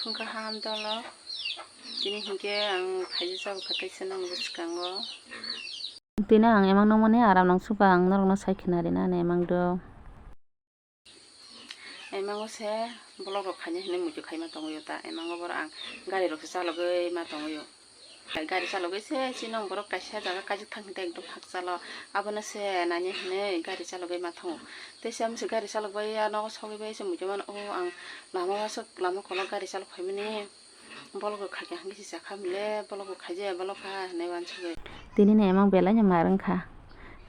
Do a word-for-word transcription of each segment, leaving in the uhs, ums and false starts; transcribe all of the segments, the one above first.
Phung kaham dolo. Tini hinkhe ang phaijak kha kaisa nang bwskango. Tini ang emang nangmani aram nang suka ang norokno sai khna rina ani emang do. Emango se vlog rok khaina hinwi muitu khaima tongwi ta. Emango boro ang gari rok se chalogwi ma tongwi. Gari chalogwi se chini borok kaisa jaga kaijak thang hinte ekdom hakchalo. Abono se nani hinwi gari chalogwi ma thango. Tei se amse gari chalogbai ya nogo sogwi bai se muitu mano o ang lama o aswk lama kolok gari chalok phaimani. Bolok rok khaikha hwnkhe se sakha mile, bolok rok khaijaya bolok kha hinwi uansugwi. Tini ni emang belai no mar wngkha.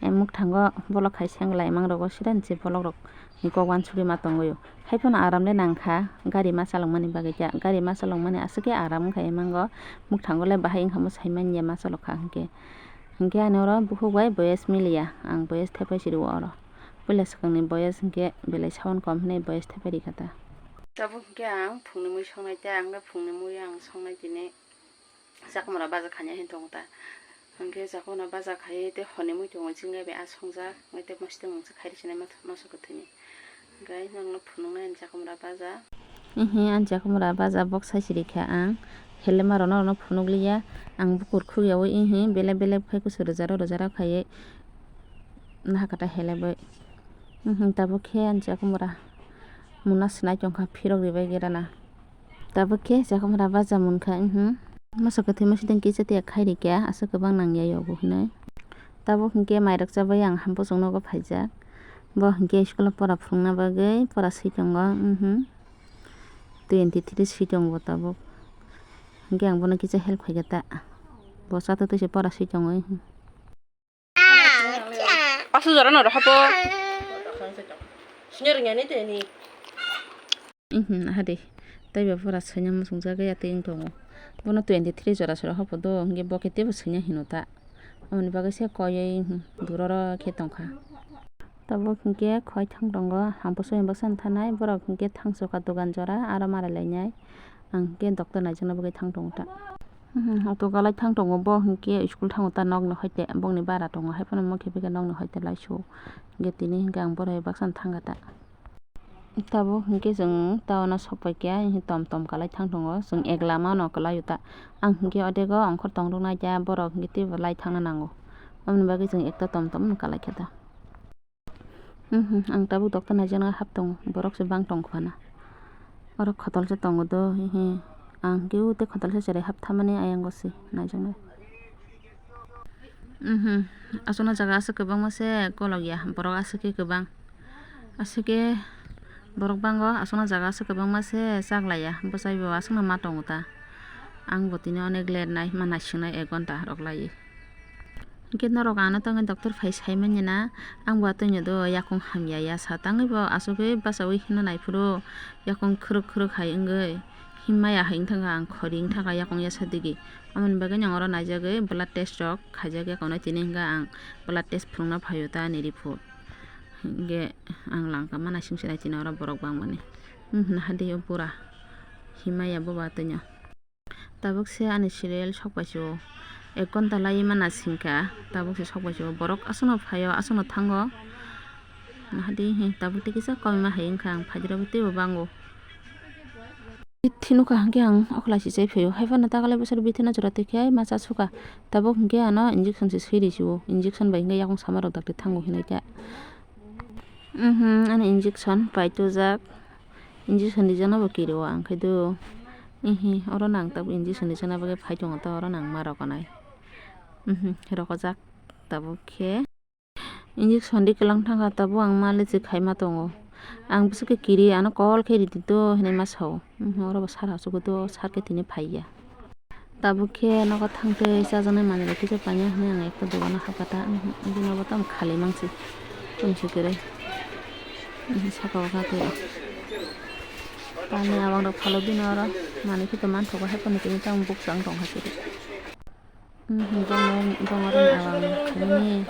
Em, mwkthango bolok khai sengla emang rogo sida ni se bolok rok ni kok uansugwi ma tongwi o. Haiphano aram le nangkha gari ma chalokmani bagwi khe. Gari ma chalokmani aswk khe aram wngkha emango. Mwkthango le bahai wngkha mo sai manya ma chalokha hwnkhe. Hwnkhe ani oro bukhuk bai boyes miliya. Ang boyes thepai siri o oro. Puila swkangni boyes hwnkhe belai sound kom hinwi boyes thepai rikha ta. Tabuk hwnkhe ang phungni mui songnai tei ang phungni mui ang songnai tini chakwmwra baja khaina hin tongo ta. Hwnkhe chakwmwra baja khaiwi tei hwnwi mui tongo chini bai a songjak hwnkhe tei mosto mungsa khairi sinai ma masa kwthwini. Hwnkhe nokno phunuknai ani chakwmwra baja. Ihi ani chakwmwra baja bok sai siri kha ang. Helema rok norokno phunukliya. Ang bukur khukyawi ihi belep belep khai kusu rwjaro rwjaro khaiwi. Nahakata helebai. Mhm, tabuk khe ani chakwmwra muna swnai tongkha phirok ribai gerana. Tabuk khe chakwmwra baja munkha, mhm. Masa kwthwi masa deng kisa tiya khai rikya, aswk kwbang nangya yogo hinwi. Tabuk hinkhe mairok chabai ang hampusuk nogo phaijak. Bo hinkhe school o pora phurungna bagwi pora swi tongo, mhm. Twenty three swi tongo bo tabuk. Hinkhe ang bono kisa help khaikha ta. Bo chatwi twi se pora swi tongo, mhm. Paso jora no roha po. Senior ngani te ni. Mhm, aha de. Tai ba pura sanya musung jaga ya teng tongo. Bono twenty three jora sora hopo do, hingke bo khe tebo sanya hino ta. Aboni bagwi se koi oi, mhm, duroro khe tongkha. Tabuk hingke khoi thang tongo, ang bo soyang baksa thanai, borok hingke thang soka dogan jora, aro marai lainai. Ang hingke doctor naijakna bagwi thang tongo ta. Mhm, auto kalai thang tongo bo hingke school thango ta nokni hoite bongni bara tongo, haiphano mo khe bikhe nokni hoite laisu. Hingke tini hingke ang borai baksa thangkha ta. Tabuk hingke chwng town o sokpai khe, hingke tom tom kalai thang tongo, chwng ek lama no kalai o ta. Ang hingke odego ongkhor tong rwknai khe borok hingke teibo lai thangna nango. Aboni bagwi chwng ekta tom tom kalai khe ta. Mhm, ang tabuk doctor naijakna hap tongo, borok se bang tong khwna. Oro khotol se tongo do, hihi. Ang keu tei khotol se cherai hap thamani ayang o se naijaknai. Mhm, aswkno jaga aswk kwbangma se kolok ya, borok aswk khe kwbang. Aswk khe borok bango, aswkno jaga aswk kwbangma se chaklai ya, bwsai bo aswkno ma tongo ta. Ang bo tini onek late nai, ma naisingnai ek ghonta rok lai. Hingke norok ano tongwi doctor phai sai manya na, ang bo atwino do yakung hamya ya sa tangwi bo asugwi bachawi hino naiphuru yakung khuruk khuruk hai wngwi himya hai wngthangkha ang khori wngthangkha yakung ya sa digi. Aboni bagwi ang oro naijagwi blood test rok khaijak ya kono tini hwnkha ang blood test phurungna phaio ta ani report. Hingke ang langka ma naising sinai tini oro borok bangmani. Hmm, hadi o pura himya bo ba atwino. Tabuk se ani serial sokpaisio, ek ghonta laiwi ma naisingkha, tabuk se sokpaisio, borok aswkno phaio, aswkno thango. Nahadi, he, tabuk tei kisa koima hai wngkha, ang phaijrabo teibo bango. Bithi nukha hwnkhe ang okhlai si chai phaio, haiphano takalai bwswk bithi no jora twi khe ma cha sukha, tabuk hwnkhe ano injection se swi ri sio, injection bai hwnkhe yakung sama rok dakti thango hinwi khe. Mhm, ani injection paitujak. Injection rijaknabo kirio ang khe do. Ihi, oro nang tabuk injection rijakna bagwi phai tongo ta, oro nang ma rogonai. Mhm, rokojak tabuk khe. Injection ri kwlang thangkha tabuk ang ma lechik khai ma tongo. Ang bwswk khe kiri ano call khe ridi do hinwi ma sao. Mhm, oro bo sar asugwi do, sar khe tini phaiya. Tabuk khe nogo thangtwi chajaknai manwirok kisa painai hinwi ang ekta dogano hapkha ta, bini obo tamo khali mangsi, tongsi kwrwi. Saka o kha tei talni abang rok phalok bini oro manwi khe tong manthogo, haiphano tini tamo bukchang tongkha tei. Bongni abang khainani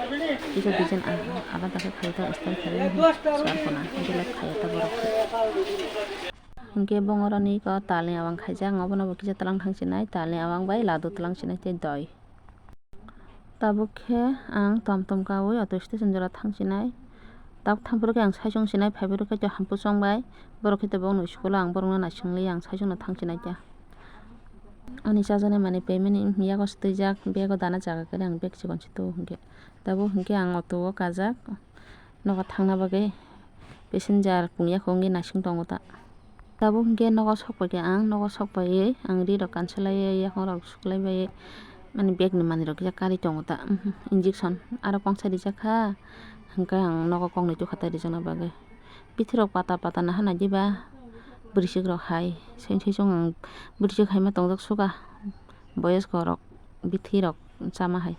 kisa design alada khe khaijak style khainani sar khuna belek khaiya ta borok khe. Hingke bongoroni iko talni abang khaijak, obono bo kisa twlang thang sinai, talni abang bai ladu twlang sinai tei doi. Tabuk khe ang tom tom kaui auto station jora thang sinai. Tabuk thampro khe ang saichung sinai phaibrwkhe to hampui chongbai. Borok khe to bokno school o ang borokno naisingli ang saichungno thangsinai ta. Ani chajaknai manwi payment ni yago swtwijak, bag o dana jaga kwrwi ang bag chikon se tubu hinkhe. Tabuk hinkhe ang auto o kajak nogo thangna bagwi passenger pungya khe wngwi naising tongo ta. Tabuk hinkhe nogo sok pai khe ang, nogo sok paiwi ang ri rok kansalaiwi, yakhwng rok suklaiwi, mani bag ni manwi rok kisa karwi tongo ta, injection aro kongsa rijak kha, hinkhe ang nogo koknwi tukha ta rijakna bagwi. Bithi rok pata pata naha nai diba, bwrwisik rok hai, seng seng song ang bwrwisik hai ma tongjak suka, boyosko rok, bithi rok chama hai.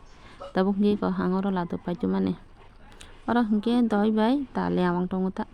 Tabuk hinkhe ang oro lado paitwmani, oro hinkhe doi bai ta liyawang tongo ta.